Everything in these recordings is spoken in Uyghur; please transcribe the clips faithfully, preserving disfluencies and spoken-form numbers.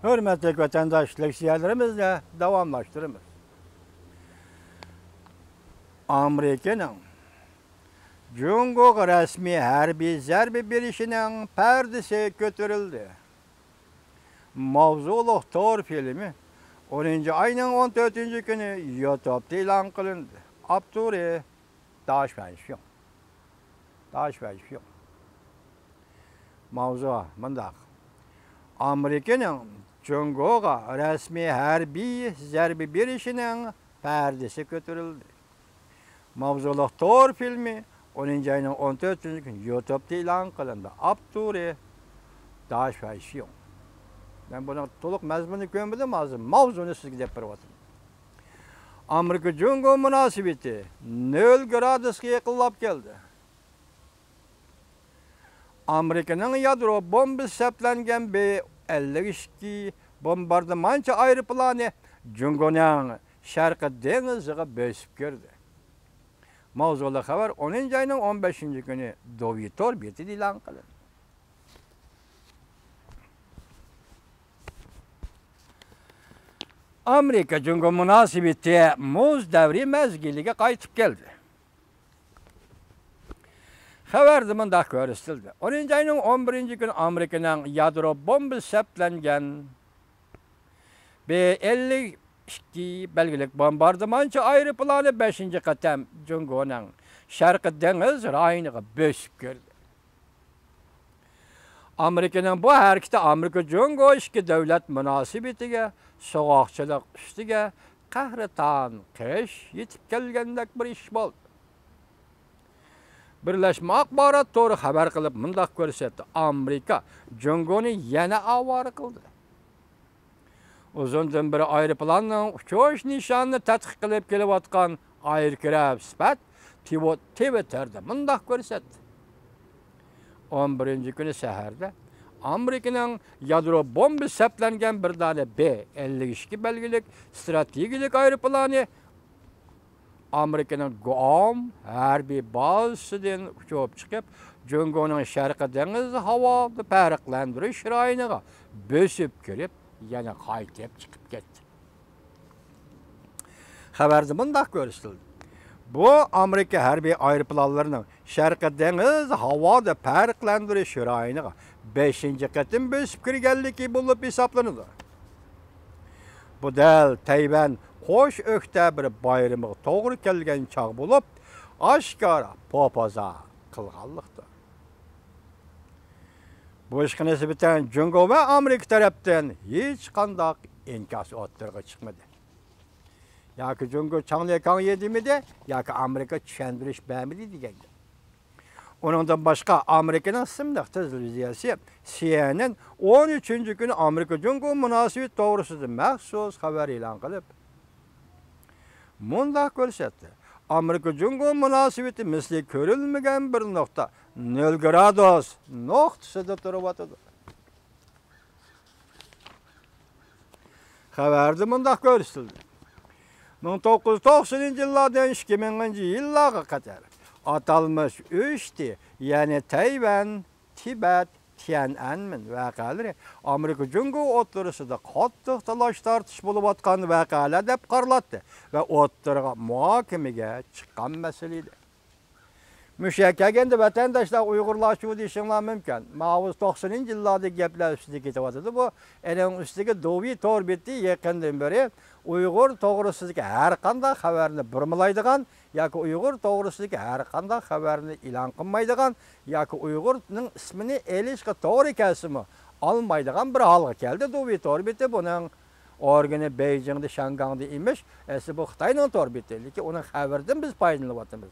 ھۆرمەتلىك ۋەتەنداش، لېكسىيەلىرىمىزنى داۋاملاشتۇرىمىز. ئامېرىكىنىڭ جۇڭگوغا رەسمىي ھەربىي زەربە بېرىشىنىڭ پەردىسى كۆتۈرۈلدى. ماۋزۇلۇق تور فىلىمى ئونىنچى ئاينىڭ ئون تۆتىنچى كۈنى يۇتۇبتا ئېلان قىلىندى. ئاپتورى داش فەنشيۇڭ. داش فەنشيۇڭ. ماۋزۇ مۇنداق. ئامېرىكىنىڭ جۇڭگوغا رەسمىي ھەربىي زەربە بېرىشىنىڭ پەردىسى كۆتۈرۈلدى. ماۋزۇلۇق تور فىلىمى ئونىنچى ئاينىڭ ئون تۆتىنچى كۈنى يۇتۇبتا ئېلان قىلىندى. ئاپتورى داش فەنشيۇڭ. مەن بۇنىڭ تولۇق مەزمۇنىنى كۆرمىدىم، ھازىر ماۋزۇنى سىزگە دەپ بېرىۋاتىمەن. ئامېرىكا جۇڭگو مۇناسىۋىتى نۆل گرادۇسقا يېقىنلاپ كەلدى. ئامېرىكىنىڭ يادرو بومبىسى سەپلەنگەن بې ئەللىك ئىككى بومباردىمانچى ئايروپىلانى جۇڭگونىڭ شەرقىي دېڭىزىغا بۆسۈپ كىردى. ماۋزۇلۇق خەۋەر ئونىنچى ئاينىڭ ئون بەشىنچى كۈنى دوۋيى تور بېتىدە ئېلان قىلىندى. ئامېرىكا جۇڭگو مۇناسىۋىتى مۇز دەۋرى مەزگىلىگە قايتىپ كەلدى. خەۋەردە مۇنداق كۆرسىتىلدى: ئونىنچى ئاينىڭ ئون بىرىنچى كۈنى ئامېرىكىنىڭ يادرو بومبىسى سەپلەنگەن بې ئەللىك ئىككى بەلگىلىك بومباردىمانچى ئايروپىلانى بەشىنچى قېتىم جۇڭگونىڭ شەرقىي دېڭىز رايونىغا بۆسۈپ كىردى. ئامېرىكىنىڭ بۇ ھەرىكىتى ئامېرىكا جۇڭگو ئىككى دۆلەت مۇناسىۋىتىگە سوغۇقچىلىق ئۈستىگە قەھرىتان قىش يېتىپ كەلگەندەك بىر ئىش بولدى. بىرلەشمە ئاخبارات تورى خەۋەر قىلىپ مۇنداق كۆرسەتتى: ئامېرىكا جۇڭگونى يەنە ئاۋارە قىلدى. ئۇزۇندىن بېرى ئايروپىلاننىڭ ئۇچۇش نىشانىنى تەتقىق قىلىپ كېلىۋاتقان ئايروكرافت سۈپەت تىۋو-، تىۋىتتېردا مۇنداق كۆرسەتتى: ئون بىرىنچى كۈنى سەھەردە ئامېرىكىنىڭ يادرو بومبىسى سەپلەنگەن بىر دانە بې ئەللىك ئىككى بەلگىلىك ئىستراتېگىيەلىك ئايروپىلانى ئامېرىكىنىڭ گۇئام ھەربىي بازىسىدىن ئۇچۇپ چىقىپ، جۇڭگونىڭ شەرقىي دېڭىز ھاۋا پەرقلەندۈرۈش رايونىغا بۆسۈپ كىرىپ، يەنە قايتىپ چىقىپ كەتتى. خەۋەردە مۇنداق كۆرسىتىلدى: بۇ ئامېرىكا ھەربىي ئايروپىلانلىرىنىڭ شەرقىي دېڭىز ھاۋا پەرقلەندۈرۈش رايونىغا بەشىنچى قېتىم بۆسۈپ كىرگەنلىكى بولۇپ ھېسابلىنىدۇ. بۇ دەل تەيۋەن قوش ئۆكتەبىر بايرىمىغا توغرا كەلگەن چاغ بولۇپ، ئاشكارا پوپوزا قىلغانلىقتۇر. بۇ ئىشقا نىسبەتەن جۇڭگو ۋە ئامېرىكا تەرەپتىن ھېچقانداق ئىنكاس ئوتتۇرىغا چىقمىدى. ياكى جۇڭگو چاڭليې كاڭيې دېمىدى، ياكى ئامېرىكا چۈشەندۈرۈش بەرمىدى دېگەن گەپ. ئۇنىڭدىن باشقا، ئامېرىكىنىڭ ئىسىملىق تېلېۋىزىيەسى سى ئېن ئېن ئون ئۈچىنچى كۈنى ئامېرىكا جۇڭگو مۇناسىۋىتى توغرىسىدا مەخسۇس خەۋەر ئېلان قىلىپ، مۇنداق كۆرسەتتى: ئامېرىكا جۇڭگو مۇناسىۋىتى مىسلى كۆرۈلمىگەن بىر نۇقتا، نۆل گرادۇس نۇقتىسىدا تۇرۇۋاتىدۇ. خەۋەردە مۇنداق كۆرسىتىلدى: مىڭ توققۇز يۈز توقسىنىنچى يىللاردىن ئىككى مىڭىنچى يىللارغا قەدەر ئاتالمىش ئۈچ تى، يەنى تەيۋەن، تىبەت، تيەنئەنمېن ۋەقەلىرى ئامېرىكا جۇڭگو ئوتتۇرىسىدا قاتتىق تالاش-تارتىش بولۇۋاتقان ۋەقەلەر دەپ قارىلاتتى ۋە ئوتتۇرىغا مۇھاكىمىگە چىققان مەسىلە ئىدى. مۇشۇ يەرگە كەلگەندە ۋەتەنداشلار، ئۇيغۇرلارچۇ دېيىشىڭلار مۇمكىن. ماۋۇ توقسىنىنچى يىللاردىكى گەپلەر ئۈستىدە كېتىۋاتىدۇ بۇ. ئېنىڭ ئۈستىگە دوۋي تور بېتى يېقىندىن بېرى ئۇيغۇر توغرىسىدىكى ھەر قانداق خەۋەرنى بۇرمىلايدىغان ياكى ئۇيغۇر توغرىسىدىكى ھەر قانداق خەۋەرنى ئېلان قىلمايدىغان ياكى ئۇيغۇرنىڭ ئىسمىنى ئېلىشقا توغرا كەلسىمۇ ئالمايدىغان بىر ھالغا كەلدى دوۋي تور بېتى. بۇنىڭ ئورگىنى بېيجىڭدا، شياڭگاڭدا ئىمىش. ئەسلى بۇ خىتاينىڭ تور بېتى، لېكىن ئۇنىڭ خەۋىرىدىن بىز پايدىلىنىۋاتىمىز.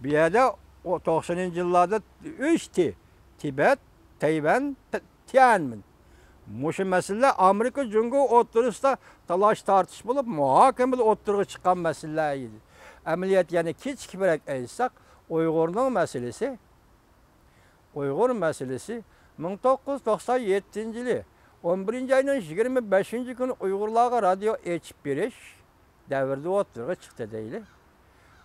بۇ يەردە ئۇ توقسىنىنچى يىللاردا ئۈچ تى، تىبەت، تەيۋەن، ت-، تيەنمېن. مۇشۇ مەسىلىلەر ئامېرىكا جۇڭگو ئوتتۇرىسىدا تالاش-تارتىش بولۇپ، مۇھاكىمىدە ئوتتۇرىغا چىققان مەسىلىلەر ئىدى. ئەمەلىيەتتە يەنە كېچىكىپرەك ئېيتساق، ئۇيغۇرنىڭ مەسىلىسى، ئۇيغۇر مەسىلىسى مىڭ توققۇز يۈز توقسان يەتتىنچى يىلى ئون بىرىنچى ئاينىڭ يىگىرمە بەشىنچى كۈنى ئۇيغۇرلارغا رادىيو ئېچىپ بېرىش دەۋرىدە ئوتتۇرىغا چىقتى دەيلى.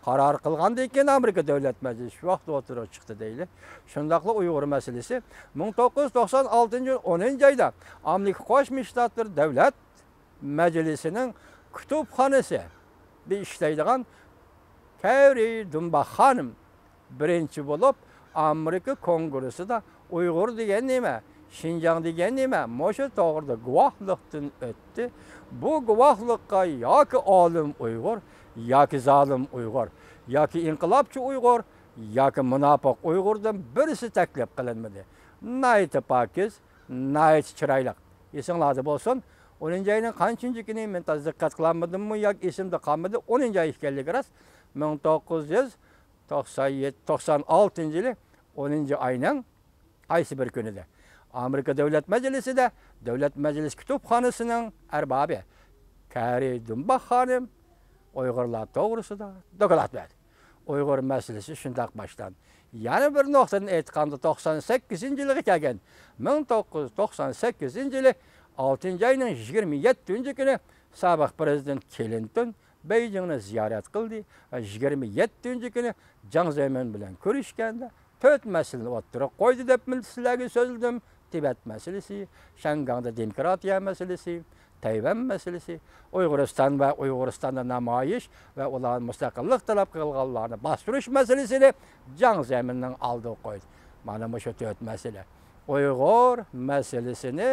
قارار قىلغاندىن كېيىن، ئامېرىكا دۆلەت مەجلىسى شۇ ۋاقىتتا ئوتتۇرىغا چىقتى دەيلى. شۇنداقلا ئۇيغۇر مەسىلىسى مىڭ توققۇز يۈز توقسان ئالتىنچى يىل ئونىنچى ئايدا ئامېرىكا قوشما شتاتلىرى دۆلەت مەجلىسىنىڭ كۇتۇپخانىسىدا ئىشلەيدىغان كەررى دۇمباخ خانىم بىرىنچى بولۇپ، ئامېرىكا كونگرېسسىدا ئۇيغۇر دېگەن نېمە، شىنجاڭ دېگەن نېمە، مۇشۇ توغرىدا گۇۋاھلىقتىن ئۆتتى. بۇ گۇۋاھلىققا ياكى ئالىم ئۇيغۇر، ياكى زالىم ئۇيغۇر، ياكى ئىنقىلابچى ئۇيغۇر، ياكى مۇناپىق ئۇيغۇردىن بىرسى تەكلىپ قىلىنمىدى. ناھايىتى پاكىز، ناھايىتى چىرايلىق. ئېسىڭلاردا بولسۇن، ئونىنچى ئاينىڭ قانچىنچى كۈنى، مەن تازا دىققەت قىلالمىدىممۇ ياكى ئېسىمدە قالمىدى، ئونىنچى ئاي ئىكەنلىكى راست. مىڭ توققۇز يۈز توقسان يەتتە، توقسان ئالتىنچى يىلى ئونىنچى ئاينىڭ قايسى بىر كۈنىدە ئامېرىكا دۆلەت مەجلىسىدە دۆلەت مەجلىسى كۇتۇپخانىسىنىڭ ئەربابى كەررى دۇمباخ خانىم ئۇيغۇرلار توغرىسىدا دوكلات بەردى. ئۇيغۇر مەسىلىسى شۇنداق باشلاندى. يەنە بىر نۇقتىدىن ئېيتقاندا، توقسان سەككىزىنچى يىلغا كەلگەن، مىڭ توققۇز يۈز توقسان سەككىزىنچى يىلى ئالتىنچى ئاينىڭ يىگىرمە يەتتىنچى كۈنى سابىق پىرېزىدېنت كلىنتون بېيجىڭنى زىيارەت قىلدى ۋە يىگىرمە يەتتىنچى كۈنى جاڭ زېمىن بىلەن كۆرۈشكەندە، تۆت مەسىلىنى ئوتتۇرىغا قويدى دەپ مەن سىلەرگە سۆزلىدىم. تىبەت مەسىلىسى، شياڭگاڭدا دېموكراتىيە مەسىلىسى، تەيۋەن مەسىلىسى، ئۇيغۇرىستان ۋە ئۇيغۇرىستاندا نامايىش ۋە ئۇلار مۇستەقىللىق تەلەپ قىلغانلارنى باستۇرۇش مەسىلىسىنى جاڭ زېمىننىڭ ئالدىغا قويدى. مانا مۇشۇ تۆت مەسىلە ئۇيغۇر مەسىلىسىنى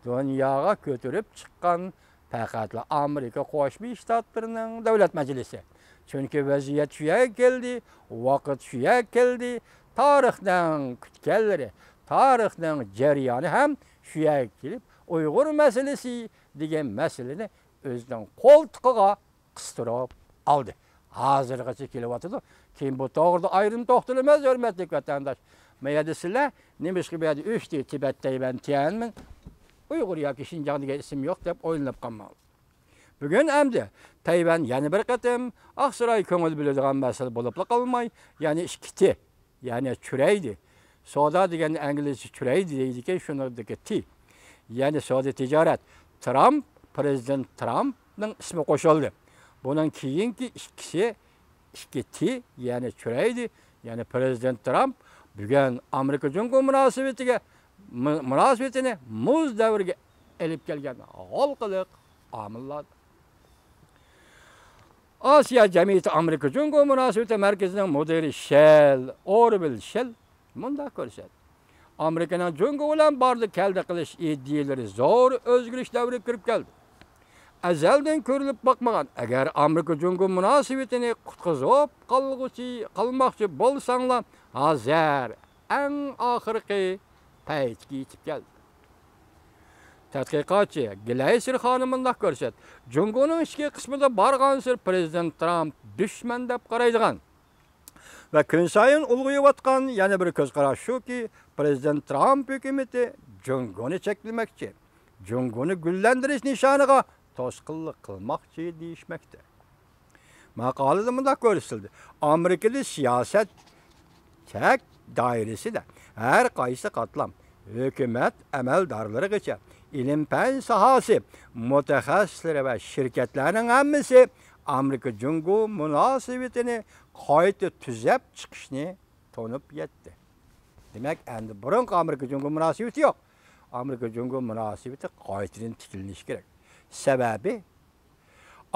دۇنياغا كۆتۈرۈپ چىققان پەقەتلا ئامېرىكا قوشما شتاتلىرىنىڭ دۆلەت مەجلىسى. چۈنكى ۋەزىيەت شۇ يەرگە كەلدى، ۋاقىت شۇ يەرگە كەلدى، تارىخنىڭ كۈتكەنلىرى، تارىخنىڭ جەريانى ھەم شۇ يەرگە كېلىپ، ئۇيغۇر مەسىلىسى دېگەن مەسىلىنى ئۆزىنىڭ قولتۇقىغا قىستۇرۇپ ئالدى. ھازىرغىچە كېلىۋاتىدۇ. كېيىن بۇ توغرىدا ئايرىم توختىلىمىز، ھۆرمەتلىك ۋەتەنداش. ما يەردە سىلەر نېمىشقا بۇ يەردە ئۈچ دېدى، تىبەت، تەيۋەن، تيەنمىن، ئۇيغۇر ياكى شىنجاڭ دېگەن ئىسىم يوق دەپ ئويلىنىپ قالماڭلار. بۈگۈن ئەمدى تەيۋەن يەنە بىر قېتىم ئاقساراي كۆڭۈل بۆلىدىغان مەسىلە بولۇپلا قالماي، يەنە ئىككى تى، يەنى چۈرەيدى. سودا دېگەننى ئىنگلىزچە چۈرەيدى دەيدىكەن، شۇنىڭدىكى تى. يەنى سودا تىجارەت. ترامپ، پىرېزىدېنت ترامپنىڭ ئىسمى قوشۇلدى. بۇنىڭ كېيىنكى ئىككىسى، ئىككى تى، يەنى چۈرەيدى، يەنى پىرېزىدېنت ترامپ بۈگۈن ئامېرىكا جۇڭگو مۇناسىۋىتىگە، مۇ-، مۇناسىۋىتىنى مۇز دەۋرىگە ئېلىپ كەلگەن ھالقىلىق ئامىللاردىن. ئاسىيا جەمئىيىتى ئامېرىكا جۇڭگو مۇناسىۋىتى مەركىزىنىڭ مۇدىرى شېل، ئورۋېل شېل مۇنداق كۆرسەتتى. ئامېرىكىنىڭ جۇڭگو بىلەن باردا كەلدە قىلىش ئىدىيىلىرى زور ئۆزگىرىش دەۋرىگە كىرىپ كەلدى. ئەزەلدىن كۆرۈلۈپ باقمىغان، ئەگەر ئامېرىكا جۇڭگو مۇناسىۋىتىنى قۇتقۇزۇپ قالغۇچى، قالماقچى بولساڭلار، ھازىر ئەڭ ئاخىرقى پەيتكە يېتىپ كەلدى. تەتقىقاتچى گلەيسېر خانىم مۇنداق كۆرسەتتى، جۇڭگونىڭ ئىچكى قىسمىدا بارغانسېرى پىرېزىدېنت ترامپ دۈشمەن دەپ قارايدىغان ۋە كۈنسايىن ئۇلغىيىۋاتقان يەنە بىر كۆز قاراش شۇكى، پىرېزىدېنت ترامپ ھۆكۈمىتى جۇڭگونى چەكلىمەكچى، جۇڭگونى گۈللەندۈرۈش نىشانىغا توسقۇنلۇق قىلماقچى دېيىشمەكتە. ماقالىدە مۇنداق كۆرسىتىلدى، ئامېرىكىدا سىياسەت چەك دائىرىسىدە ھەر قايسى قاتلام، ھۆكۈمەت ئەمەلدارلىرىغىچە، ئىلىم-پەن ساھەسى مۇتەخەسسىسلىرى ۋە شىركەتلەرنىڭ ھەممىسى ئامېرىكا جۇڭگو مۇناسىۋىتىنى قايتا تۈزەپ چىقىشنى تونۇپ يەتتى. دېمەك، ئەمدى بۇرۇنقى ئامېرىكا جۇڭگو مۇناسىۋىتى يوق. ئامېرىكا جۇڭگو مۇناسىۋىتى قايتىدىن تىكلىنىشى كېرەك. سەۋەبى،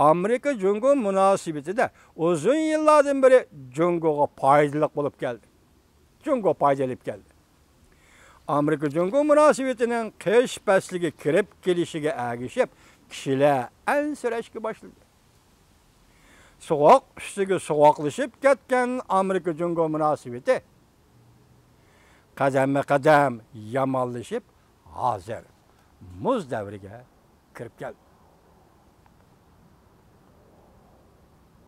ئامېرىكا جۇڭگو مۇناسىۋىتىدە ئۇزۇن يىللاردىن بېرى جۇڭگوغا پايدىلىق بولۇپ كەلدى. جۇڭگو پايدا ئېلىپ كەلدى. ئامېرىكا جۇڭگو مۇناسىۋىتىنىڭ قىش پەسلىگە كىرىپ كېلىشىگە ئەگىشىپ، كىشىلەر ئەنسىرەشكە باشلىدى. سوغۇق ئۈستىگە سوغۇقلىشىپ كەتكەن ئامېرىكا جۇڭگو مۇناسىۋىتى قەدەممۇ قەدەم يامانلىشىپ، ھازىر مۇز دەۋرىگە كىرىپ كەلدى.